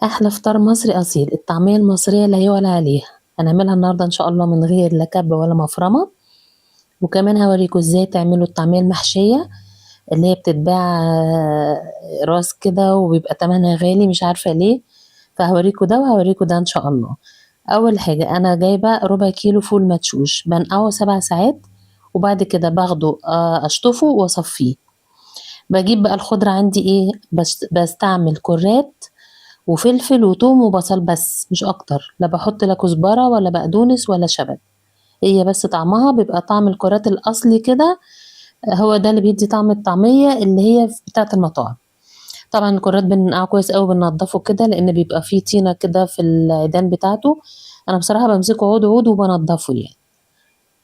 أحلى فطار مصري أصيل، الطعمية المصرية لا يعلى عليها. هنعملها النهاردة إن شاء الله من غير لا كبة ولا مفرمة، وكمان هوريكم إزاي تعملوا الطعمية المحشية اللي هي بتتباع راس كده وبيبقى تمنها غالي مش عارفة ليه، فهوريكم ده وهوريكم ده إن شاء الله. أول حاجة أنا جايبة ربع كيلو فول مدشوش، بنقعه 7 ساعات، وبعد كده باخده، أشطفه وأصفيه. بجيب بقى الخضرة عندي إيه، بستعمل كرات وفلفل وتوم وبصل بس مش أكتر، لا بحط لا كزبرة ولا بقدونس ولا شبت، هي بس طعمها بيبقى طعم الكرات الأصلي كده، هو ده اللي بيدي طعم الطعمية اللي هي بتاعة المطاعم. طبعا الكرات بننقعه كويس قوي، بننضفه كده لأن بيبقى فيه طينة كده في العيدان بتاعته، أنا بصراحة بمسكه عود عود وبنضفه.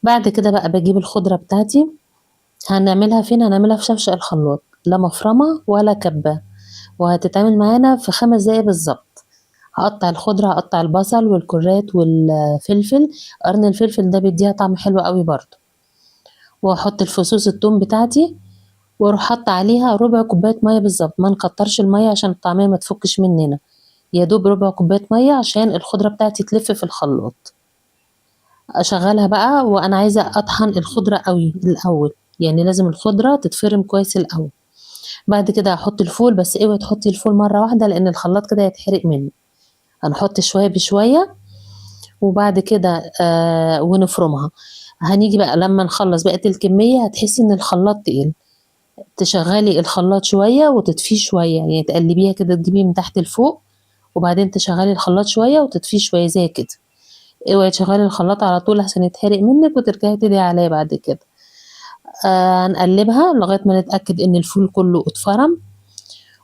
بعد كده بقى بجيب الخضرة بتاعتي، هنعملها فين؟ هنعملها في شفشق الخلاط، لا مفرمة ولا كبة، وهتتعمل معانا في 5 دقايق بالظبط. هقطع الخضرة، هقطع البصل والكرات والفلفل، قرن الفلفل ده بيديها طعم حلو قوي برضو، واحط الفصوص التوم بتاعتي، واروح حاطه عليها ربع كوبايه ميه بالظبط، ما نكترش الميه عشان الطعميه ما تفكش مننا، يا دوب ربع كوبايه ميه عشان الخضره بتاعتي تلف في الخلاط. اشغلها بقى، وانا عايزه اطحن الخضره قوي الاول، يعني لازم الخضره تتفرم كويس الاول. بعد كده هحط الفول، بس اوعي تحطي الفول مره واحده لان الخلاط كده هيتحرق منه، هنحط شويه بشويه، وبعد كده ونفرمها. هنيجي بقى لما نخلص بقيه الكميه هتحسي ان الخلاط تقل، تشغلي الخلاط شويه وتطفيه شويه، يعني تقلبيها كده، تجيبيه من تحت لفوق وبعدين تشغلي الخلاط شويه وتطفيه شويه زي كده. اوعي تشغلي الخلاط على طول عشان يتحرق منك وترجعي تدعي عليه بعد كده. نقلبها لغايه ما نتاكد ان الفول كله اتفرم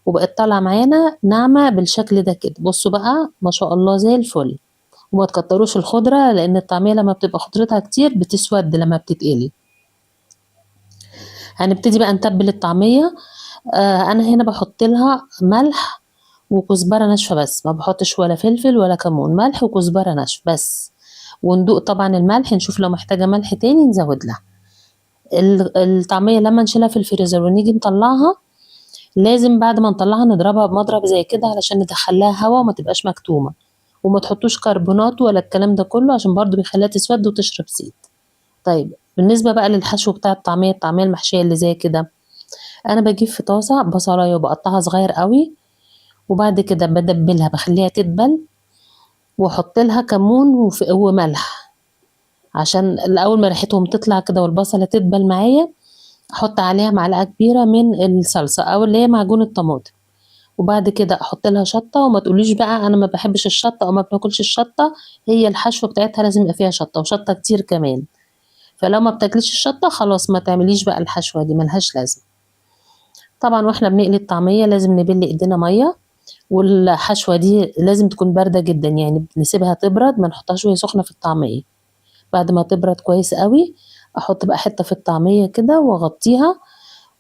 وبقت طالعه معانا ناعمه بالشكل ده كده. بصوا بقى ما شاء الله زي الفل. وما تكتروش الخضره لان الطعميه لما بتبقى خضرتها كتير بتسود لما بتتقلي. هنبتدي بقى نتبل الطعميه. انا هنا بحط لها ملح وكزبره ناشفه بس، ما بحطش ولا فلفل ولا كمون، ملح وكزبره ناشفه بس، وندوق طبعا الملح نشوف لو محتاجه ملح تاني نزود لها. الطعميه لما نشيلها في الفريزر ونيجي نطلعها، لازم بعد ما نطلعها نضربها بمضرب زي كده علشان ندخلها هوا وما تبقاش مكتومه، وما تحطوش كربونات ولا الكلام ده كله عشان برضو بيخليها تسود وتشرب زيت. بالنسبه بقى للحشو بتاع الطعميه، الطعميه المحشيه اللي زي كده، انا بجيب في طاسه بصلايه وبقطعها صغير قوي، وبعد كده بدبلها بخليها تدبل، واحط لها كمون وملح عشان الاول ما ريحتهم تطلع كده والبصله تدبل معايا. احط عليها معلقه كبيره من الصلصه او اللي هي معجون الطماطم، وبعد كده احط لها شطه. وما تقوليش بقى انا ما بحبش الشطه او ما بناكلش الشطه، هي الحشوه بتاعتها لازم يبقى فيها شطه، وشطه كتير كمان، فلو ما بتاكليش الشطه خلاص ما تعمليش بقى الحشوه دي، ملهاش لازمه. طبعا واحنا بنقلي الطعميه لازم نبل ايدينا ميه، والحشوه دي لازم تكون بارده جدا، يعني نسيبها تبرد، ما نحطهاش وهي سخنه في الطعميه. بعد ما تبرد كويس قوي احط بقى حته في الطعميه كده واغطيها،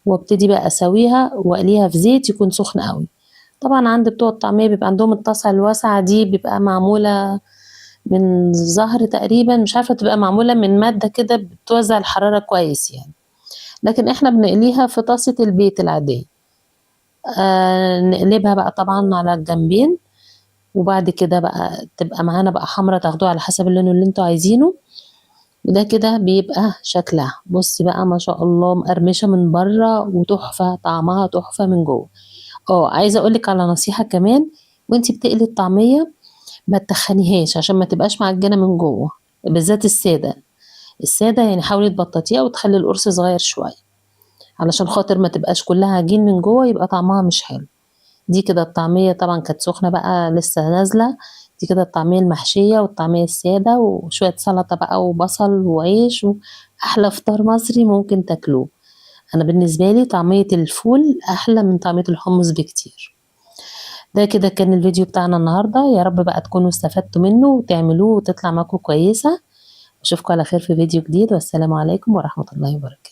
وابتدي بقى اسويها واقليها في زيت يكون سخن قوي. طبعا عند بتوع الطعميه بيبقى عندهم الطاسه الواسعه دي، بيبقى معموله من زهر تقريبا، مش عارفه، تبقى معموله من ماده كده بتوزع الحراره كويس، لكن احنا بنقليها في طاسه البيت العاديه. نقلبها بقى طبعا على الجنبين، وبعد كده بقى تبقى معانا بقى حمرا، تاخدوها على حسب اللون اللي انتوا عايزينه. وده كده بيبقى شكلها. بصي بقى ما شاء الله مقرمشه من بره وتحفه، طعمها تحفه من جوه. عايزه اقولك على نصيحه كمان، وانتي بتقلي الطعميه ما تتخنيهاش عشان ما تبقاش معجنه من جوه، بالذات الساده. الساده يعني حاولي تبططيها وتخلي القرص صغير شويه علشان خاطر ما تبقاش كلها عجين من جوه، يبقى طعمها مش حلو. دي كده الطعميه طبعا كانت سخنه بقى لسه نازله. دي كده الطعميه المحشيه والطعميه الساده وشويه سلطه بقى وبصل وعيش، واحلى فطار مصري ممكن تاكلوه. انا بالنسبه لي طعميه الفول احلى من طعميه الحمص بكتير. ده كده كان الفيديو بتاعنا النهارده، يا رب بقى تكونوا استفدتوا منه وتعملوه وتطلع معاكم كويسه. اشوفكم على خير في فيديو جديد، والسلام عليكم ورحمه الله وبركاته.